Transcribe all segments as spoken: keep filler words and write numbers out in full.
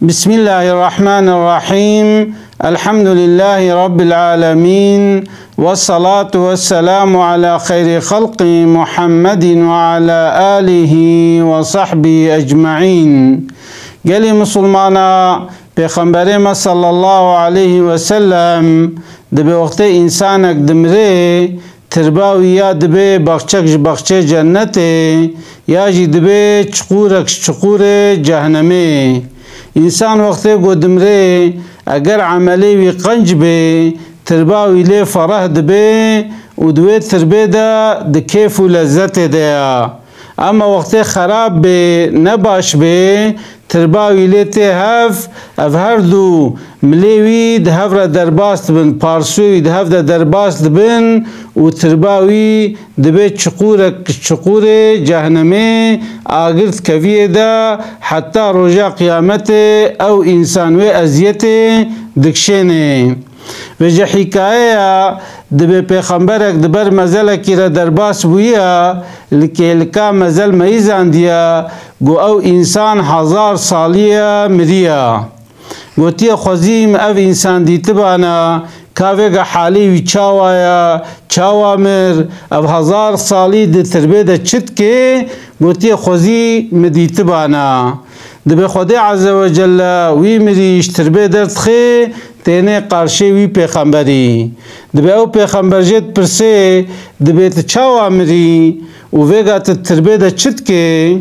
Bismillahirrahmanirrahim. Elhamdülillahi Rabbil alemin. Ve salatu ve selamu ala hayri halqi Muhammedin ve ala alihi ve sahbihi ecmaîn. Gelî Musulmana, Pêxemberê me sallallahu aleyhi ve sellem, dibe wextê însanek dimrê, tirba wî ya dibe baxçek ji baxçê cennetê, ya jî dibe çiqûrek ji çiqûrê cehnemê. Însan wextê ku dimrê, eger emelê wî qenc bê, tirba wî lê fereh dibe û di wê tirbê de di kêf û lezzetê de ya. Ema wextê xerab bê, ne baş bê, tirba wî lê tê hev, ev her du milê wî di hev re derbas dibin, parsûyê wî di hev de derbas dibin û tirba wî dibe çiqûrek ji çiqûrê cehnemê, agir dikeviyê de, heta roja qiyametê ew însan wê eziyetê dikişênê. Vêje hîkayeya dibe pêxemberek di ber mezelekî re derbas bûye, li kêlika mezel meyîzandiye, got, ew însan hezar salî ye miriye. Gotiye, xwezî min ev însan dîtibana, ka vêga halê wî çawa ye, çawa mir, ev hezar salî di tirbê de çi dike? Gotiye, xwezî min dîtibana. Dibe Xwedê Azze ve Celle wî mirî ji tirbê derdixe, têne qarşê wî pêxemberî. Dibe ew pêxember jê dipirse, dibe tu çawa mirî û vêga tu tirbê de çi dike?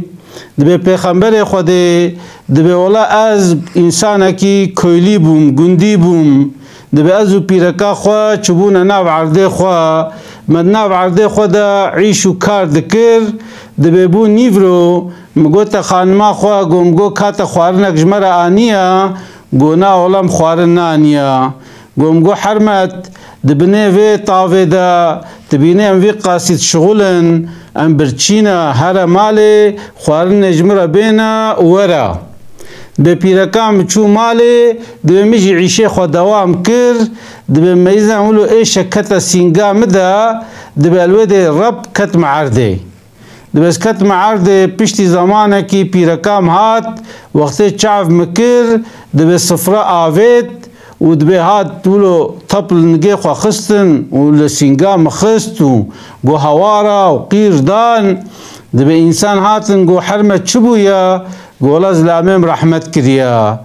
Dibe pêxemberê Xwedê, dibe wela ez însanekî koylî bûm, gundî bûm. Dibe ez û pîreka xwe çûbûne nav erdê xwe. Me di nav erdê xwe de îş û kar dikir. Dibe bû nîvro, min gote xanima xwe, got, min got, ka te xwarinek ji me re aniye? Got, na wela, min xwarin neaniye. Got, min got, Hermet, di binê vê tavê de, dibîne em vî qasî dişixulin, em birçî ne, here malê, xwarinê ji min re bêne û were. Dibe pîreka min çû malê, dibe min jî îşê xwe dewam kir, dibe meyzan wilo êşek kete sînga min de, dibe li wê dê rep ketime erdê. Dibe ez ketime erdê, piştî zemanekî pîreka min hat, wextê çav min kir, dibe sifre avêt û dibe hat wilo tep li nigê xwe xistin û li sînga min xist û got, hewara û qîr dan. Dibe însan hatin, got, Hermet, çi bûye? Got, wela zilamê min rehmet kiriye.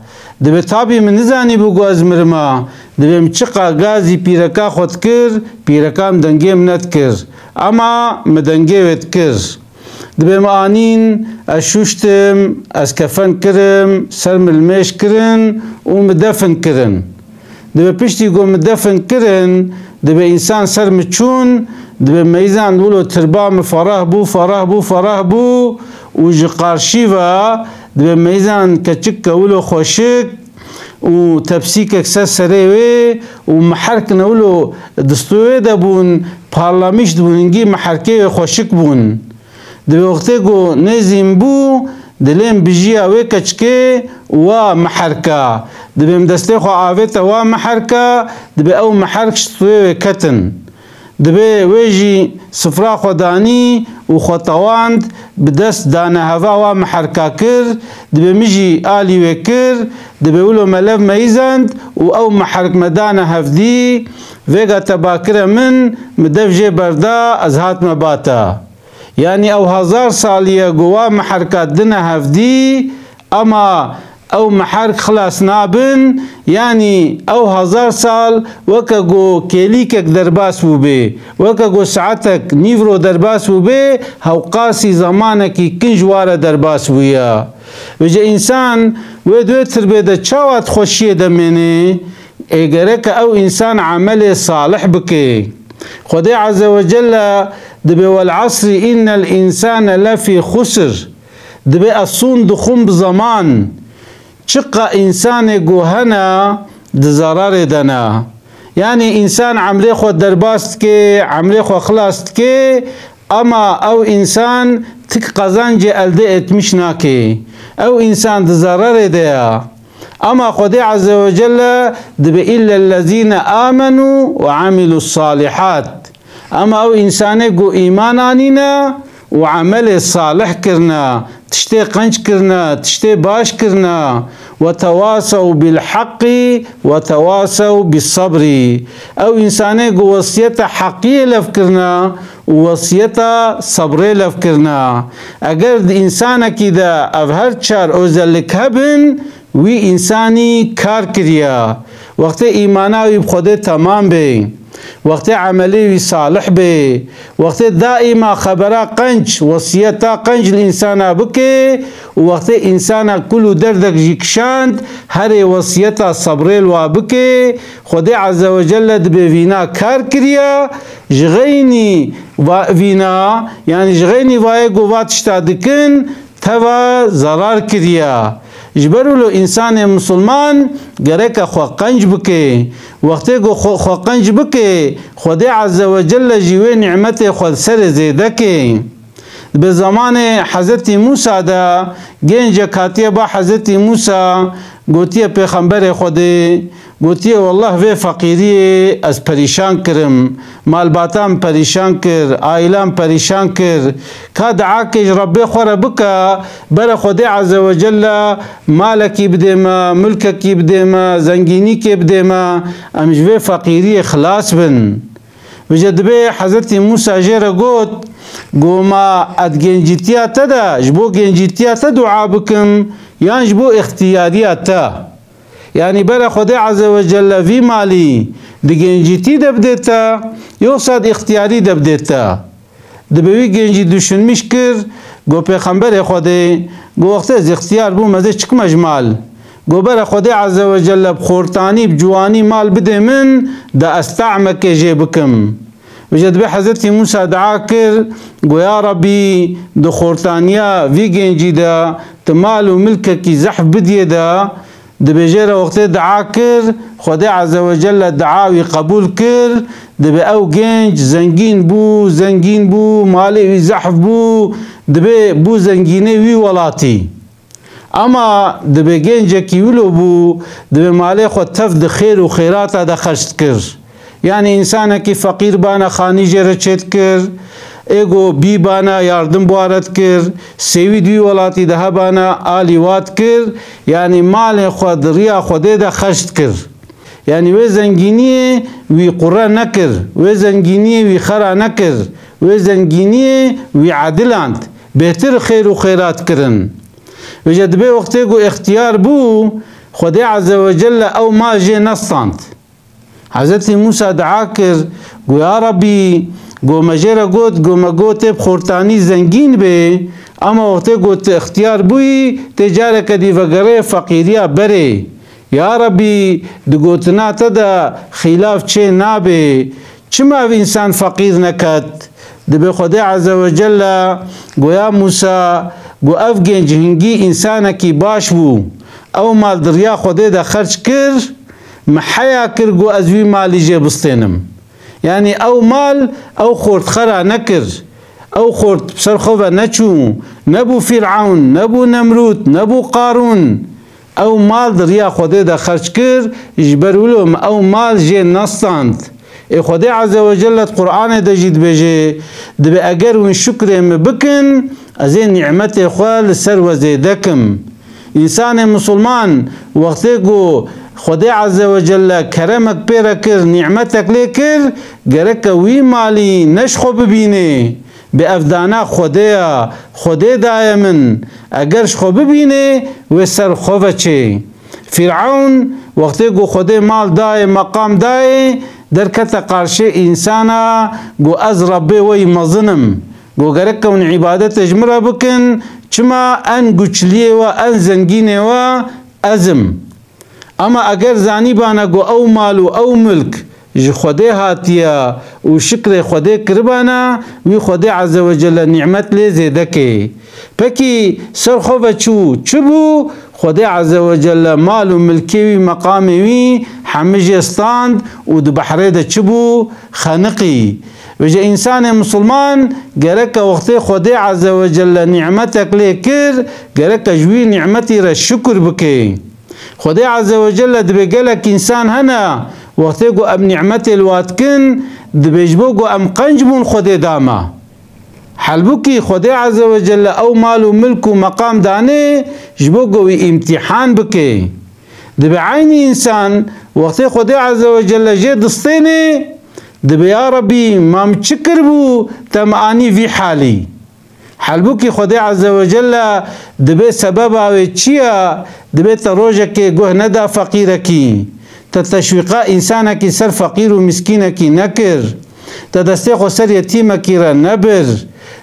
Dibe tabî min nizanîbû ku ez mirime. Dibe min çiqa gazî pîreka xwe dikir, pîreka min dengê min nedikir. Ema min dengê wê dikir. Dibe min anîn, ez şûştim, ez kefen kirim, ser min limêj kirin û min defin kirin. Dibe piştî ku min defin kirin, dibe însan ser min çûn, dibe meyzan wilo tirba min ferah bû, ferah bû, ferah bû û ji qarşî ve dibe meyzan keçik ke wilo xweşik û tepsîkek ser serê wê û miherk ne wilo distê wê de bûn, parlamîş dibûn, hingî miherkê wê xweşik bûn. Dibe wextê ku nêzîn bû, dilên bijiya wê keçikê û wa miherka. Dibe min destê xwe avête wa miherka, dibe ew miherk ji stûyê wê ketin. Dibe wê jî sifra xwe danî û xwe tewand, bi dest dane heva wa miherka kir, dibe min jî alî wê kir, dibe wilo me lev meyîzand û ew miherk me dane hevdî, vêga te bakire min, min dev jê berda, ez hatime ba te. Yanî ew hezar salî ye ku wa miherka dine hevdî, ema ew miherk xilas nabin, yanî ew hezar sal weke ku kêlîkek derbas bûbê, weke ku saetek nîvro derbas bûbê, hewqasî zemanekî kin ji wa re derbas bûye. Vêje însan wê di wê tirbê de çawa di xweşiyê de mêne? Ê gereke ew însan emelê salih bike. Xwedê Azze ve Celle dibe, "Wel asri innel însane lefî xusr." Dibe ez sûn dixwim bi zeman. Çiqa însanê ku hene di zerarê de ne. Yanî însan emrê xwe derbas dike, emrê xwe xilas dike, ema ew însan tik qezencê elde etmiş nake. Ew însan di zerarê de ye. Ema Xwedê Azze ve Celle dibe, "Îllellezîne âmenû ve amilus salihât." Ema ew însanê ku îman anîne û emelê salih kirine, tiştê qenc kirine, tiştê baş kirine وتواصوا بالحق وتواصوا بالصبر. Ew însanê ku wesiyeta heqiyê lev kirine û wesiyeta sebrê lev kirine. Eger di însanekî de ev her çar özellik hebin, wî însanî kar kiriye. Wextê îmana wî bi Xwedê temam bê, wextê emelê wî salih bê, wextê daîma xebera qenc, wesiyeta qenc li însana bike û wextê însana kul û derdek jî kişand, herê wesiyeta sebrê li wa bike, Xwedê Azze ve Celle dibê vîna kar kiriye, ji xeynî va-, vîna, yanî ji xeynî vayê ku va tişta dikin, teva zerar kiriye. Ji ber wilo însanê misilman gereke xwe qenc bike. Wextê ku xwe, xwe qenc bike, Xwedê Azze ve Celle jî wê nîmetê xwe li serê zêde ke. Di bi zamanê Hezretî Mûsa de gencek hatiye ba Hezretî Mûsa, gotiye, Pêxemberê Xwedê, gotiye, Wallah vê feqîriyê ez perîşan kirim. Malbata min perîşan kir, aîla min perîşan kir. Ka dua kê ji Rebbê xwe re bike, bere Xwedê Azze ve Celle malekî bidê me, milkekî bidê me, zengînîkê bidê me, em ji vê feqîriyê xilas bin. Vêce dibê Hezretî Mûsa jê re got, Go ma ez gencîtiya te de, ji bo gencîtiya te dua bikim, yan ji bo îxtiyariya te? Yanî bere Xwedê Azze ve Celle vî malî di gencîtî de bidê te, yoksa di îxtiyarî de bidê te? Dibe wî gencî düşünmüş kir, go Pêxemberê Xwedê, go wextê ez îxtiyar bûm, ez ê çikime ji mal? Go bere Xwedê Azze ve Celle bi xortanî, bi ciwanî mal bidê min, de ez tahmekê jê bikim. Vêce dibê Hezretî Mûsa dua kir, go ya Rabbî, di xortaniya vî gencî de tu mal û milkekî zehf bidiyê de, dibê jê re wextê dua kir, Xwedê Azze ve Celle dua wî qebûl kir, dibê ew genc zengîn bû, zengîn bû, malê wî zehf bû, dibê bû zengînê wî welatî. Ama dibê gencekî wilo bû, dibê malê xwe tev di xêr û xêrata de xerc dikir. Yanî însanekî feqîr bana xanî jê re çêdikir, ê go bî bana yardim bi wa re dikir, sêwî di wî welatî de hebana alî wa dikir, yanî malê xwe di riya Xwedê de xerc dikir. Yanî wê zengîniyê wî qure nekir, wê zengîniyê wî xera nekir, wê zengîniyê wî ediland, bêhtir xêr û xêrat kirin. Vêce dibê wextê ku îxtiyar bû, Xwedê Azze ve Celle ew mal jê nestand. Hezretî Mûsa dua kir, go ya Rabbî, go me jê re got, go me got tê bi xortanî zengîn bê, ama wextê ku tu îxtiyar bûyî, tê careke dî vegerê feqîriya berê. Ya Rabbî, di gotina te de xîlaf çê nabe. Çima ev însan feqîr neket? Dibê Xwedê Azze ve Celle go ya Mûsa, go ev genc hingî însanekî baş bû. Ew mal di riya Xwedê de xerc kir, min heya kir go ez wî malî jê bistênim. Yanî ew mal, ew xort xera nekir. Ew xort bi ser xwe ve neçû. Nebû Fîr'ewn, nebû Nemrûd, nebû Qarûn. Ew mal di riya Xwedê de xerc kir, ji ber wilo min ew mal jê nestand. Ê Xwedê Azze ve Celle di Qur'anê de jî dibêje, dibê eger hûn şukrê min bikin, ez ê nîmetê xwe li ser we zêde kim. Însanê misilman wextê ku Xwedê Azze ve Celle keremek pê re kir, nîmetek lê kir, gereke wî malî ne ji xwe bibîne. Bê ev dana Xwedê ya, Xwedê daye min. Eger ji xwe bibîne, wê ser xwe ve çê. Fîr'ewn wextê ku Xwedê mal dayê, meqam dayê, derkete qarşê însana, got, Ez Rebbê we yî mezin im. Got, Gerek hûn îbadetê ji min re bikin, çima en guçliyê we, en zengînê we ez im. Ama eger zanîbana ku ew mal û ew milk ji Xwedê hatiye û şikrê Xwedê kiribana, wî Xwedê Azze ve Celle nîmet lê zêde kê. Pekî ser xwe ve çû, çi bû? Xwedê Azze ve Celle mal û milkê wî, meqamê wî hemî jê stand û di behrê de çi bû? Xeniqî. Vêce însanê misilman gereke wextê Xwedê Azze ve Celle nîmetek lê kir, gereke ji wî nîmetî re şukir bike. Xwedê Azze ve Celle dibê gelek însan hene, wextê ku em nîmetê li wa dikin, dibê ji bo ku em qenc bûn Xwedê da me. Halbûkî Xwedê Azze ve Celle ew mal û milk û meqam danê ji bo ku wî îmtîhan bike. Dibe eynî însan wextê Xwedê Azze ve Celle jê distêne, dibe ya Rebî, ma min çi kiribû te min anî vî halî? Halbûkî Xwedê Azze ve Celle dibe sebeba wê çi ye? Dibe te rojekê guh neda feqîrekî. Te teşwîqa însanekî ser feqîr û miskînekî nekir. Te destê xwe ser yetîmekî re nebir.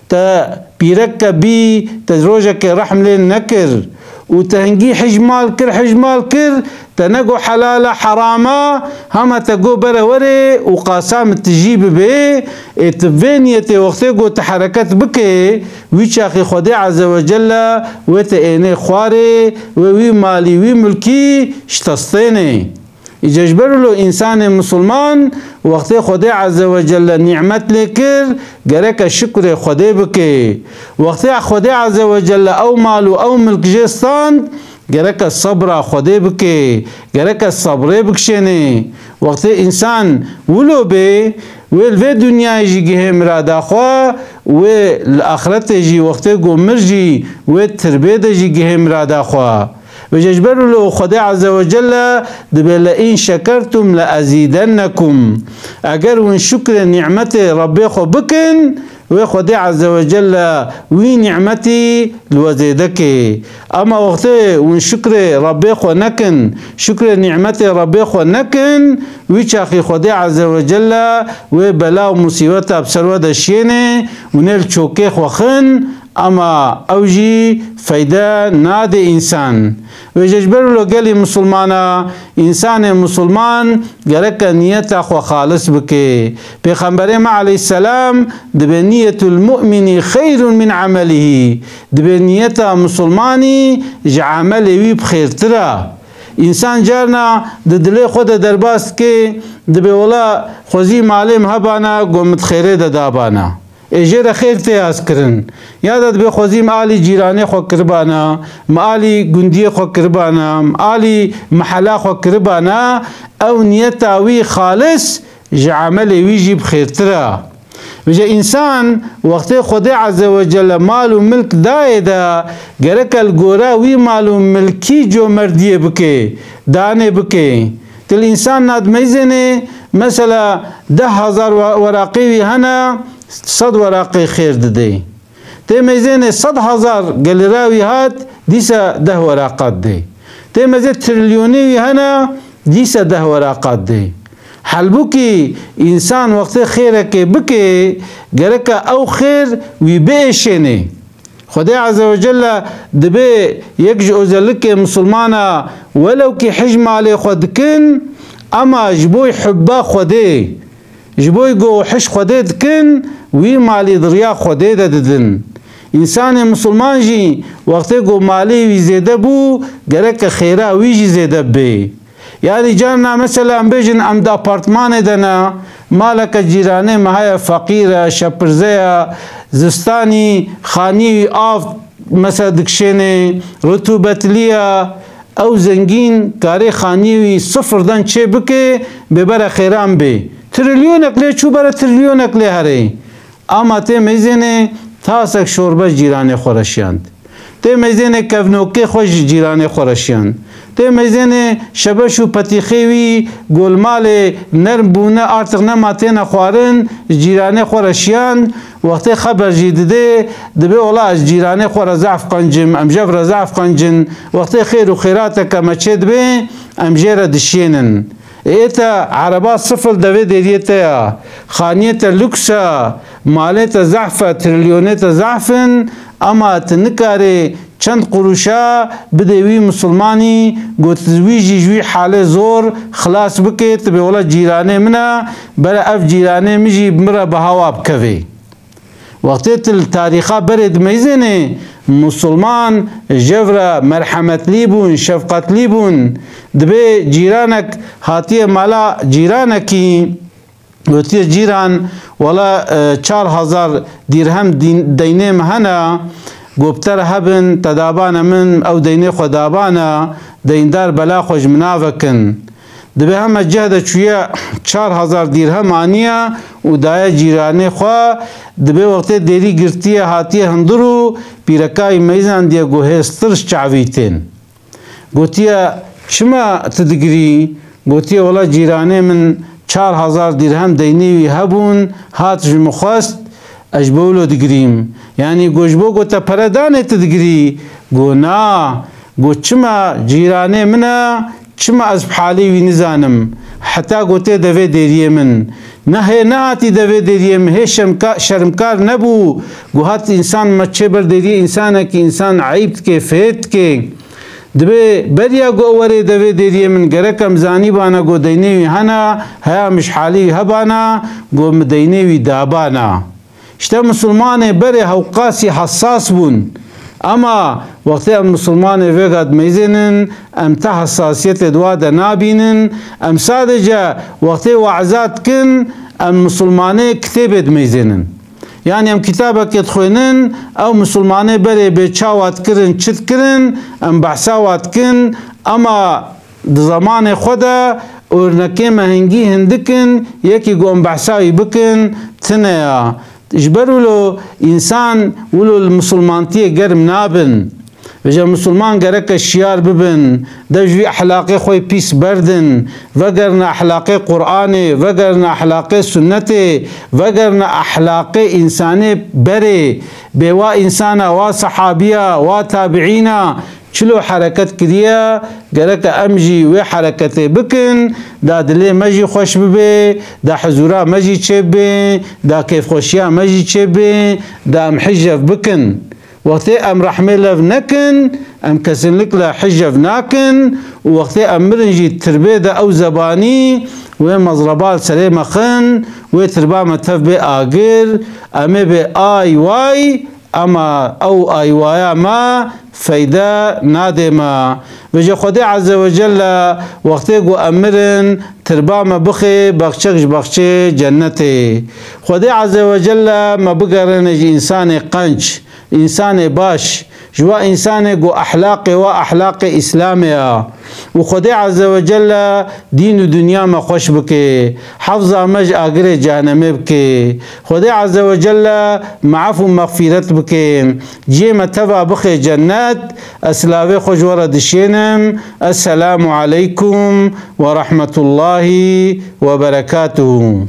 Te pîrek ke bî, te rojekê rehm lê nekir. Û te hingî hij mal kir, hij mal kir, te ne got helal e, heram e, hema te got bere were û qasa min tijî bibe, ê tu vê niyetê wextê got tu hereket bike, wî çaxî Xwedê Azze ve Celle wê te ênê xwarê, wê wî malî, wî mulkî ji te stênê. Îca ji ber wilo însanê misilman wextê Xwedê Azze ve Celle nîmet lê kir, gereke şukrê Xwedê bike. Wextê Xwedê Azze ve Celle ew mal û ew milk jê stand, gereke sebra Xwedê bike, gereke sebrê bikişênê. Wextê însan wilo bê, wê li vê dinyayê jî gihê mirada xwe, wê li axretê jî wextê ku mir jî wê tirbê de jî gihê mirada xwe. Vêje ji ber wilo Xwedê Azze ve Celle dibe, "Le in şekertum le ezîdennekum." Eger hûn şukrê nîmetê Rebbê xwe bikin, wê Xwedê Azze ve Celle wî nîmetî li we zêde ke. Ama wextê hûn şukrê Rebbê xwe nekin, şukrê nîmetê Rebbê xwe nekin, wî çaxî Xwedê Azze ve Celle wê bela û musîbeta bi ser we de şiyêne û nê li çokê xwe xin, ama ew jî feyde nade însan. Vêje ji ber wilo gelî misilmana, însanê misilman gereke niyeta xwe xalis bike. Pêxemberê me aleyhisselam dibe, "Niyetul mu'mini xeyrun min amelihî." Dibe niyeta misilmanî ji emelê wî bi xêrtir e. Însan carna di dilê xwe de derbas dike, dibe, "Wela xwezî malê min hebana, ku min di xêrê de dabana." Ê jê re xêr tê hezkirin. Ya da dibê xwezî min alî cîranê xwe kiribana, min alî gundiyê xwe kiribana, min alî mehela xwe kiribana, ew niyeta wî xalis ji emelê wî jî bi xêrtir e. Vêje însan wextê Xwedê Azze ve Celle mal û milk dayê de, gereke li gora wî mal û milkî comerdiyê bike, danê bike. Til însan nadmeyzênê, mesela deh hezar we-, weraqê wî hene, sed weraqê xêr didê. Tê meyzênê sed hezar gelira wî hat, dîsa deh weraqa didê. Tê meyzê trilyonê wî hene, dîsa deh weraqa didê. Halbûkî însan wextê xêrekê bike, gereke ew xêr wî biêşênê. Xwedê Azze ve Celle dibê yek ji özellikê misilmana, welew kî hij malê xwe dikin, ema ji bo hubba Xwedê, ji bo ku hij Xwedê dikin, wî malî di riya Xwedê de didin. Însanê misilman jî wextê ku malê wî zêde bû, gereke xêra wî jî zêde bibê. Yanî carna mesela em bêjin em di apartmanê de ne, maleke cîranê me heye feqîr e, şepirze ye, zistanî xaniyê wî av mesela dikişênê, rutûbetlî ye, ew zengîn karê xaniyê wî sifirdan çê bike, bê bere xêran bê. Trilyonek lê çû bere trilyonek lê herê. Ama tê meyzênê tasek şorbe cîranê xwe re şiyand. Tê meyzênê kevnokê xwe ji cîranê xwe re şiyand. Tê meyzênê şebeş û petîxê wî golmalê nerm bûne, artık nema têne xwarin, ji cîranê xwe re şiyand. Wextê xeber jî didê, dibê wela ez cîranê xwe re zehf qencim, em jev re zehf qencin. Wextê xêr û xêrateke me çê dibê, em jê re dişiyênin. Ê te ereba sifil devê deriyê te ya, xaniyê te lûks e, malê te zehf e, trilyonê te zehf in, ama tu nikarê çend quruşa bidê wî misilmanî, got wî jî ji wî halê zor xilas bike, tu bê wela cîranê min e, bere ev cîranê min jî min re bi hawa bikevê. Wextê tu li tarîxa berê dimeyzênê, misilman jev re merhemetlî bûn, şefqetlî bûn. Dibê cîranek hatiye mala cîranekî, gotiye, "Cîran, wela, e, çar hezar dîrhem dîn-, deynê min hene, ku bi te re hebin, te dabane min, ew deynê xwe dabane, deyndar bela xwe ji min navekin." Dibe heme cih de çûye çar hezar dîrhem aniye û daye cîranê xwe, dibe wextê dêrî girtiye hatiye hundir û pîrekayî meyzandiye ku hêz tirş çavî tên. Gotiye, "Çima tu digirî?" Gotiye, "Wela cîranê min çar hezar dîrhem deynê wî hebûn, hat ji min xwest, ez ji bo wilo digirîm." Yanî go ji bo go te pere danê tu digirî? Go na. Go çima cîranê min e, çima ez bi halê wî nizanim? Heta go tê devê dêriyê min. Ne hê nehatî devê dêriyê min, hê şemka-, şermkar nebû. Go hat însan me çê ber dêriyê însanekî însan eyb dike, fêt dike. Dibê beriya go werê devê dêriyê min gerek em zanîbana go deynê wî hena, heya min ji halî wî hebana, go min deynê wî dabana. Îşte misilmanê berê hewqasî hesas bûn. Ema wextê em misilmanê vêga dimeyzênin, em te hesasiyetê di wa de nabînin, em sadece wextê we'za dikin, em misilmanê kitêbê dimeyzênin. Yanî em kitabekê dixwênin, ew misilmanê berê bê çawa dikirin, çi dikirin, em behsa wa dikin, ema di zemanê xwe de örnekê me hingî hindik in, yekî ku em behsa wî bikin, tune ya. Ji ber wilo însan wilo li misilmantiyê germ nabin. Vêca misilman gereke şiyar bibin, dev ji vî ehlaqê xwe yê pîs berdin, vegerine ehlaqê Qur'anê, vegerine ehlaqê sunnetê, vegerine ehlaqê însanê berê, bê wa însana, wa sehabiya, wa tabiîna çilo hereket kiriye, gereke em jî wê hereketê bikin, da dilê me jî xweş bibe, da hizûra me jî çêbibe, da kêfxweşiya me jî çêbibe, da em hijev bikin. Wextê em rehmê lev nekin, em kesinlikle hijev nakin û wextê em mirin jî tirbê de ew zebanî wê mezreba li serê me xin, wê tirba me tev bê agir, em ê bê ay way, ema ew aywaya me feyde nadê me. Vêca Xwedê Azze ve Celle wextê ku em mirin, tirba me bixê baxçek ji baxçê cennetê. Xwedê Azze ve Celle me bigerîne ji însanê qenc, însanê baş, ji wa însanê ku ehlaqê wa ehlaqê Îslamê ya. Û Xwedê Azze ve Celle dîn û dinya me xweş bike. Hefza me ji agirê cehenemê bike. Xwedê Azze ve Celle me ef û mexfîret bike. Cihê me teva bixe cennet. Ez silavê xwe ji we re dişênim. Esselamu aleykum ve rahmetullahi ve berekatuhu.